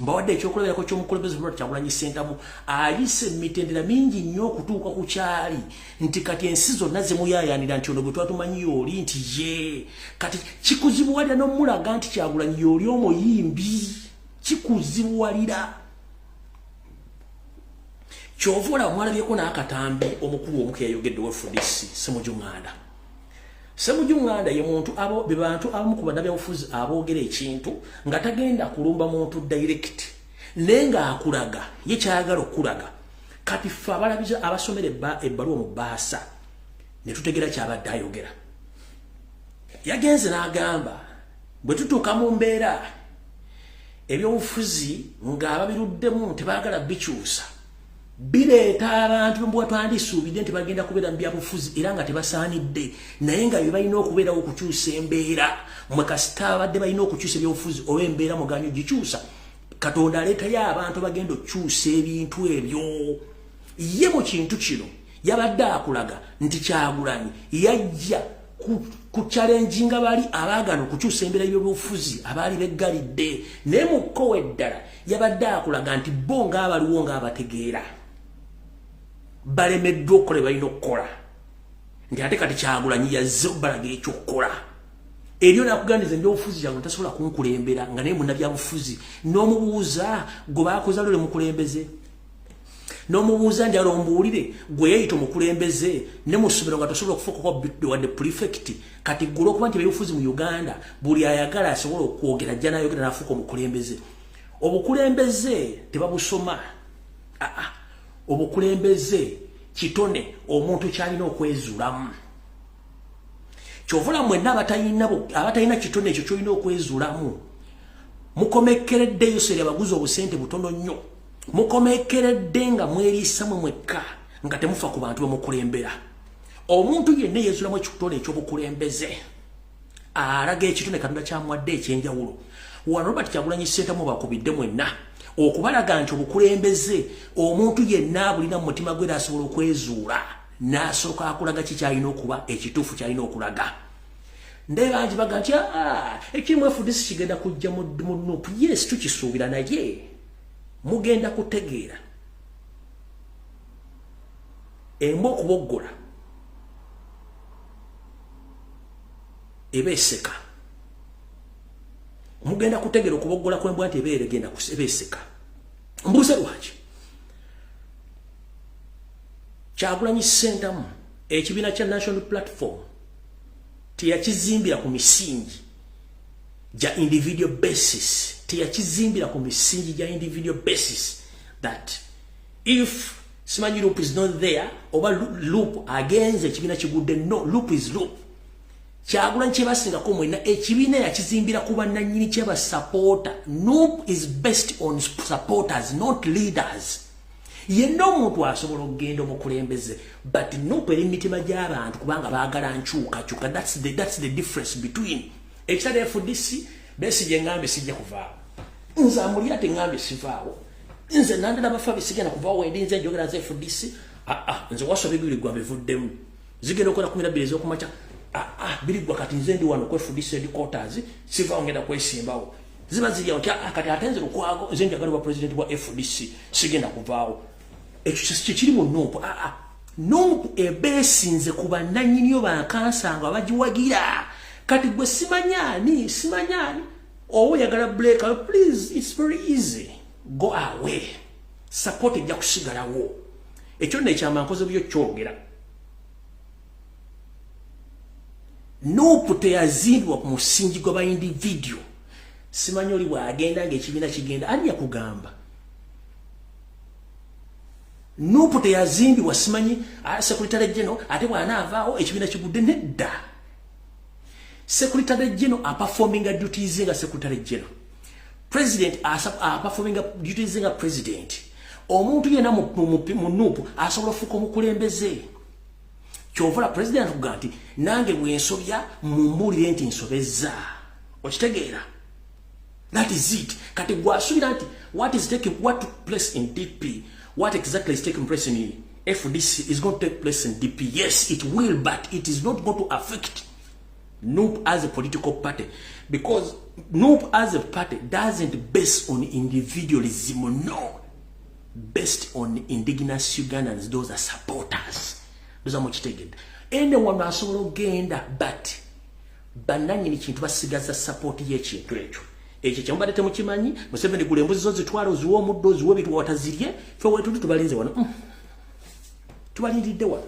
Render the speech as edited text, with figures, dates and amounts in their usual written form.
Mbawadde ekyokulabirako ky'omukulembeze Robert Kyagulanyi Ssentamu, ayise emitendera mingi nnyo okutuuka ku kyali nti kati ensi zonna zimuyayanira nti ono gwe twatumanyi yooli nti ye kati kikuzibuwalira n'omulaga nti Kyagulanyi yooli omuyimbi kikuzibuwalira. Kyova olaba mwalabyeko n'akatambi omukulu omu ke yayogedde wa FDC, Ssemujju Nganda. Ssemujju Nganda ye muntu abo be bantu abamu ku bannabyabufuzi aboogera ekintu nga tagenda kulumba muntu direct, naye ng'akulaga ye kyayagala okulaga. Kati ffe abalabiza abasomera ebbaluwa mu bbaasa ne tutegera kyabadde ayogera. Yagenze n'agamba bwe tutuuka mu mbeera ebyobufuzi ng'ababiruddemu tebaagala bikyusa, bireeta abantu bwe twandisuubidde nti bagenda kubeera mu byabufuzi era nga tebasaanidde, naye nga bye balina okubeerawo okukyusa embeera. Mwe kasita abadde balina okukyusa ebyobufuzi oba embeera muganyo gikyusa, Katonda aleetayo abantu bagenda okukyusa ebintu ebyo. Ye mu kintu kino yabadde akulaga nti Kyagulanyi yajja ku challenginga bali abaagala okukyusa embeera y'ebyobufuzi abaali beggalidde, naye mu kkowa eddala yabadde akulaga nti bo ng'abaliwo ng'abategeera balemeddwa okukola balina okukola, nti ate kati Kyagulanyi yazze okubalaga ekyokukola. Eryo nakugandiza ebyobufuzi kyange tasobola kunkulembera nga naye munnabyabufuzi. N'omubuuza gwe baakoza lule mukulembeze, n'omubuuza njala ombuulire gwe yeeyita omukulembeze ne mu ssomero nga tosobola okufuukako wadde prefect. Kati gwe olwokuba nti ebyobufuzi mu Uganda buli ayagala asobola okwogera ajja n'ayogera n'afuuka omukulembeze. Obukulembeze tebabusoma, aa obukulembeze kitone omuntu kyalina okwezuulamu. Kyovula mwenna abatalina kitone ekyo kyolina okwezuulamu mukomekkereddeyo seri abaguzi obusente butono nnyo, mukomekkeredde nga mweriisa mwe mwekka nga temufa ku bantu bemukulembera. Omuntu yenna yezuulamu ekitone ekyobukulembeze alaga ekitone Katonda kyamuwadde ekyenjawulo. Wano Robert Kyagulanyi Ssentamu bakubidde mwenna okubalaga nti obukulembeze omuntu yenna abulina mu mutima gwe asobola okwezuula n'asooka akulaga ki kyalina okuba ekituufu kyalina okulaga. Ndaye bangi baga nti ekirimu FDC kigenda kujja mu NUP. Yes, tukisuubira, naye mugenda kutegeera embwa okuboggola eba eseka. Mugenda kutegeera okuboggola kw'embwa nti eba eregenda eba eseka. Mbuuze lwaki Kyagulanyi Ssentamu ekibiina kya National Platform teyakizimbira ku misingi gya individual basis, teyakizimbira ku misingi gya individual basis that if simanyi LOP is not there oba LOP agenze ekibiina kigudde. No, LOP is LOP. Kyagulanyi kyebasingako mwenna ekibiina yakizimbira ku bannannyini kyebasapota. NUP is based on supporters, not leaders. Yenna omuntu asobola okugenda omukulembeze, but NUP eri mitima gy'abantu kubanga baagala nkyukakyuka. That's the difference between ekitali FDC. Besigye ngambye sijja kuvaawo, nze amuli ate ngambye sivaawo, nze nandala bafa bisigenda kuvaawo wendi, nze njogera nze FDC. Aa nze wasobe birigwa bivuddemu zigenda okukola 12 ez'okumakya. Aa birigwa kati nze ndi wano ku FDC headquarters, sivaawo, ngenda kwesimbawo. Ziba ziri awo nti kati ate nze Lukwago nze njagala bwa president bwa FDC, sigenda kuvaawo. Ekyo kikiri mu NUP. Aa NUP ebeesinze ku bannannyiniyo bakansanga abagiwagira. Kati gwe simanyaani simanyaani oba oyagala break, please, it's very easy, go away, support ejja kusigalawo. Ekyo nno ekyama nkoze byo kyogera. NUP teyazimbibwa ku musingi gw'aba individual. Simanyi oli bw'agenda ng'ekibiina kigenda, ani yakugamba? NUP teyazimbibwa simanyi secretary general ate bw'anaavaawo ekibiina kigudde. Nedda, secretary general aperforminga duties nga secretary general, president aperforminga duties nga president. Omuntu yenna mu NUP asobola ofuuka omukulembeze. Kyovola president akuga nti nange bwensobya mumbuulire nti nsobezza, okitegeera? That is it. Kati gwasuubira nti what is taking what took place in DP, what exactly is taking place in FDC is going to take place in DP? Yes, it will, but it is not going to affect. NUP as a political party, because NUP as a party doesn't base on individualism, no, based on indigenous Ugandans. Those are supporters. Those are mukitegedde. Anyone asobola okugenda, but bannannyini kintu basigaza support y'ekintu ekyo. Ekyo kyemubadde temukimanyi. Museveni, gula embuzi zo, zitwale, oziwe omuddo, oziwe ebintu watazirye. Fe wetuli tubalinze wano. Tubalindiridde wano.